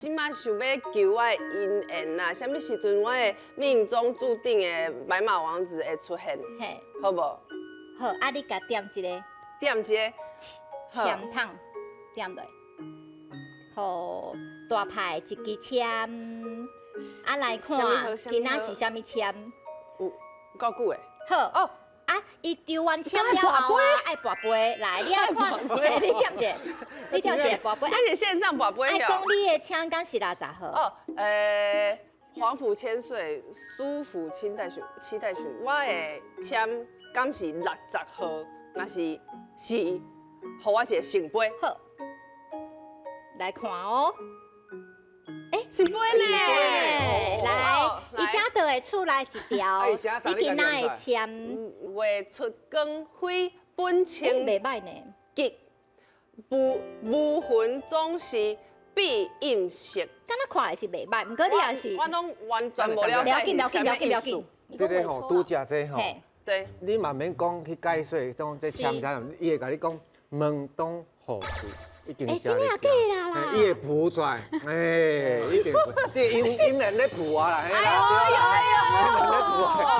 這馬想欲求我的姻緣啦，啥物時陣我的命中注定的白馬王子會出現？嘿，好無？好，啊，你共點一个點一个籤筒，點落，予大派一支籤，啊來看，今仔是啥物籤？有夠久的。好。哦。啊，伊抽完籤了後啊，愛跋杯來，你愛看，你點一下，你點一下跋杯。那是線上跋杯。愛講你的籤敢是60號？哦，皇甫千歲，蘇府清代選，七代選，我的籤敢是60號？若是是，予我一个聖杯。好，來看哦。欸，聖杯呢？來，伊這就會出來一條，你今仔的籤。月出光輝本清，袂䆀呢。吉無無雲總是變陰色。敢若看來是袂䆀，毋過你也是。我攏完全無了解。了緊，了緊，了緊，了緊。這个吼，拄才這吼，對，你嘛免講去解說，講這籤啥，伊會共你講門當戶對。已經欸，真的假啦啦？伊會浮出來，欸，一定，這姻緣咧浮啊啦，哎呦哎呦，